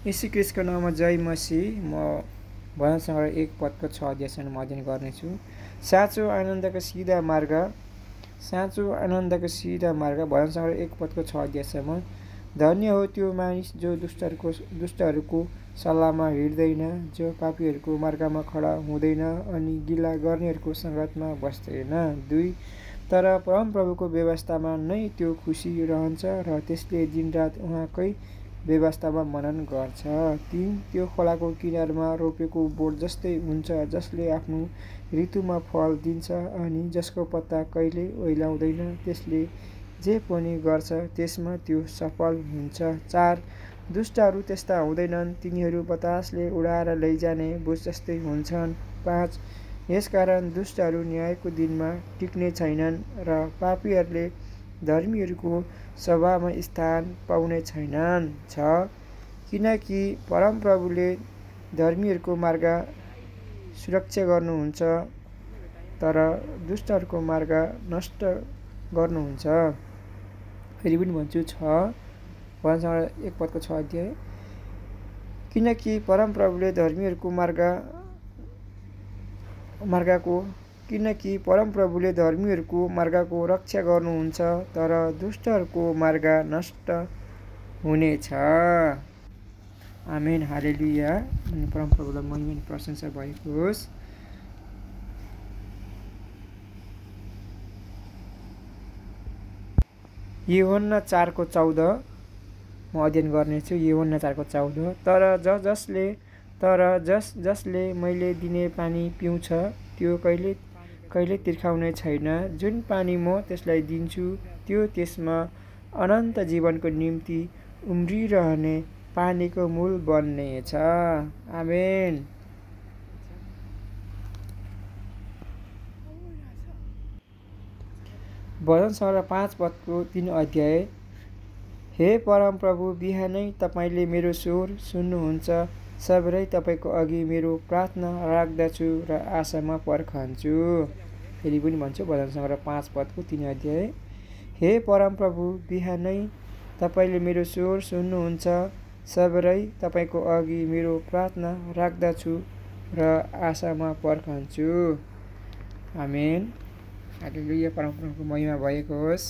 यीशु ख्रीष्टको नाममा जय मसीह। म भजन सङ्ग्रह 1 पदको 6 अध्यायसम्म म अध्ययन गर्नेछु। साँचो आनन्दको सिधा मार्ग, साँचो आनन्दको सिधा मार्ग। भजन सङ्ग्रह 1 पदको 6 अध्यायसम्म। धन्य हो त्यो मानिस जो दुष्टहरूको सल्लाहमा हिँड्दैन, जो पापीहरूको मार्गमा खडा हुँदैन अनि गिला गर्नेहरूको सङ्गतमा बस्दैन। 2 तर परमप्रभुको व्यवस्थामा नै त्यो खुसी रहन्छ र त्यसले दिनरात उहाँकै व्यवस्थामा मनन गर्छ। 3 त्यो खोलाको किनारमा रोपेको बोट जस्तै हुन्छ, जसले आफ्नो ऋतुमा फल दिन्छ अनि जसको पत्ता कहिल्यै ओइलाउँदैन। त्यसले जे पनि गर्छ त्यसमा त्यो सफल हुन्छ। 4 दुष्टहरू त्यस्ता हुँदैनन्, तिनीहरू बतासले उडाएर लैजाने बोझ जस्तै हुन्छन्। 5 यसकारण दुष्टहरू न्यायको दिनमा टिक्ने छैनन् र पापीहरूले धर्मीहरूको सभामा स्थान पाउने छैनन्। 6 किनकि परमप्रभुले धर्मीहरूको मार्ग सुरक्षा गर्नुहुन्छ तर दुष्टहरूको मार्ग नष्ट गर्नुहुन्छ। फेरि पनि भन्छु 6 भजन सङ्ग्रह 1 पदको 6 अध्याय। किनकि परमप्रभुले धर्मीहरूको मार्गको रक्षा गर्नुहुन्छ तर दुष्टहरूको मार्ग नष्ट हुनेछ। आमेन, हालेलुया। परमप्रभुलाई महिमा प्रशंसा भएको होस्। यूहन्ना 4को 14 म अध्ययन गर्नेछु। यूहन्ना 4को 14। तर जसले मैले दिने पानी पिउँछ त्यो कहिले तिर्खाउने छैन। जुन पानी म त्यसलाई दिन्छु त्यो त्यसमा अनन्त जीवनको निम्ति उम्रिरहने पानीको मूल बन्नेछ। आमेन। भजन सङ्ग्रह 5 पदको 3 अध्याय। हे परमप्रभु, बिहानै तपाईँले मेरो स्वर सुन्नुहुन्छ। सबरै तपाईँको अघि मेरो प्रार्थना राख्दछु र आशामा पर्खन्छु। फेरि पनि भन्छु, भजन सङ्ग्रह 5 पदको 3 अध्याय। हे परमप्रभु, बिहानै तपाईँले मेरो स्वर सुन्नुहुन्छ। सबरै तपाईँको अघि मेरो प्रार्थना राख्दछु र आशामा पर्खन्छु। आमेन, हालेलुया। परमप्रभुको महिमा भएको होस्।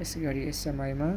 यसै गरी यस समयमा